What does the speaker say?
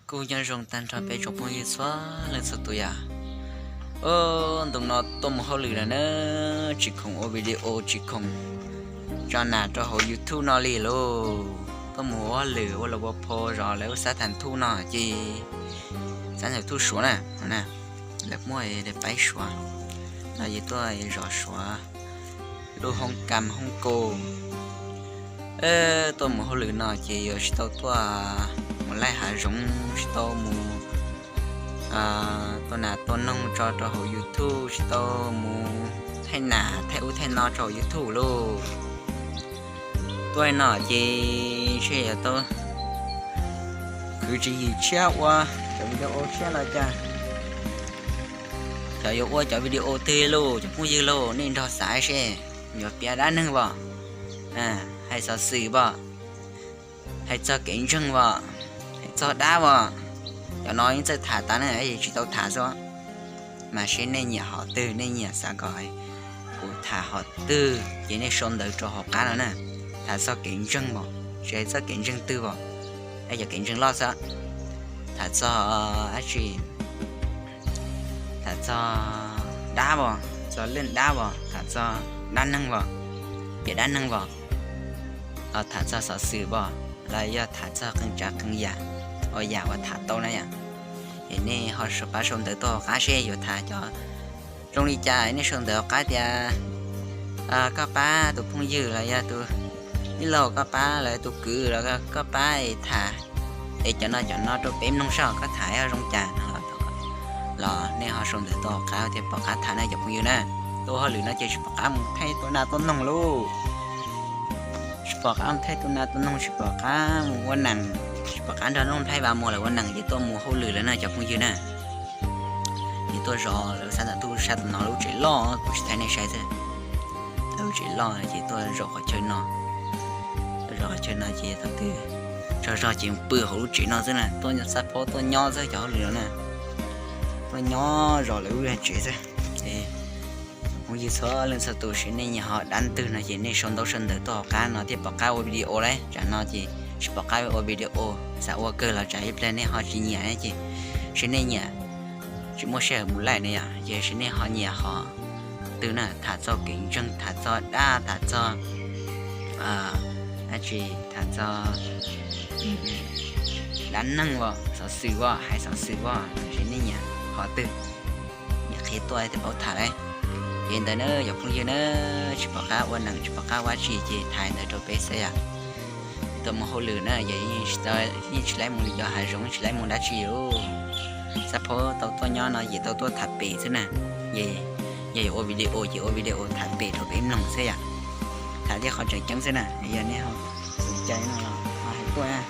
Kuj nyob zoo tag nrho peb tsoom phooj ywg txhua leej txhua tus yom. Ntu no tuaj mus hauj lwm lawm na, tsis khoom ua video tsis khoom tso nas rau hauv YouTube no li lauj. Tuaj mus ua hauj lwm ua los ua phau zov lawv lub xab tham thuj no ces xab tham thuj Suav na, lawv muaj paib Suav no ces tuaj zov Suav lub hoob kam hoob kaus. Tuaj mus hauj lwm no ces yuav tsis tau tuaj mus laij hav zoov, tsis tau mus tua nas tua noog tso rau hauv YouTube, tsis tau mus thaij nas thaij ub thaij no rau hauv YouTube lauj. Tuaj no ces ntshe yuav tau khwv tswv yim tshiab ua cov video tshiab los cas. Cov yuav ua cov video twg lauj cov phooj ywg lauj, nej nrog xav seb yuav piav dab neeg os, hais xov xwm os, hais txog kev ntseeg os, hais txog dab os. Cov no yeej txawj tham tas na, tsis tau tham xwb. Mas seb nej nyiam hom twg, nej nyiam xav kom kuv tham hom twg ces nej sau ntawv rau hauv qab no na. Tham txog kev ntseeg os, tsis hais txog kev ntseeg twg os, cov kev ntseeg loj xwb. Tham txog dab tsi, tham txog dab os, txog leej dab os, tham txog dab neeg os, piav dab neeg os, los tham txog xov xwm os, los yog tham txog qee tsav qee yam, ua yam uas tham tau na yom. Es nej ho pab sau ntawv tuaj hauv qab seb yuav tham cov zoo li cas, nej sau ntawv hauv qab tias koj pab tus phooj ywg los yog tus tij laug, koj pab los tus kwv los koj pab es tham es cov no cov no rau peb mloog saib koj tham ho zoo cas no los nej ho sau ntawv tuaj hauv qab thiaj pom qab tham na cov phooj ywg na. Tuaj hauj lwm no ces tsis pom qab mus thaij tua nas tua noog lauj. Tsis pom qab mus thaij tua nas tua noog, tsis pom qab mus ua nees, tsis pom qab nrog Nuj Nplhaib Vas Muas lawv ua nees ces tuaj mus hauj lwm lawm na cov phooj ywg na. Ces tuaj zov lawv xab tham thuj sab tom no lub tsev loj kuv tsis thaij nej saib xwb. Lub tsev loj ces tuaj zov qhov chaw no, tuaj zov qhov chaw no ces thaum twg tsaug zog ces pw hauv lub tsev no xwb na, tuaj xab phob tuaj nyob xwb cov hauj lwm no na. Tuaj nyob zov lawv lub tsev xwb. Phooj ywg txhua leej txhua tus, seb nej nyiam hom dab twg no ces nej sau ntaub sau ntawv tuaj hauv qab no thiaj pom qab ua video lauj. Tsam no ces tsis pom qab ua video, xav ua kawg los tsam ib pliag nej ho tsis nyiam ces, seb nej nyiam, tsis muaj sij hawm mus laij ne yom, ces seb nej ho nyiam hom twg na, tham txog kev ntseeg, tham txog dab, tham txog dab tsi, tham txog dab neeg os, xov xwm os, hais xov xwm os, seb nej nyiam hom twg, nyiam qhia tuaj thiaj paub tham lauj. Ces ntawd na cov phooj ywg na, tsis pom qab ua neeg tsis pom qab ua dab tsi ces tham ntawd rau peb xwb yom. Tuaj mus hauj lwm na, yeej tsis laib mus cov hav zoov, tsis laib mus dab tsi lauj. Xab phob tau tuaj nyob no ces tau tuaj tham pem xwb na. Yog yuav ua video ces ua video tham pem rau peb mloog xwb yom. Tham tej qhov tseem ceeb xwb na, yog nej ho xav cai no los ho hais tuaj na.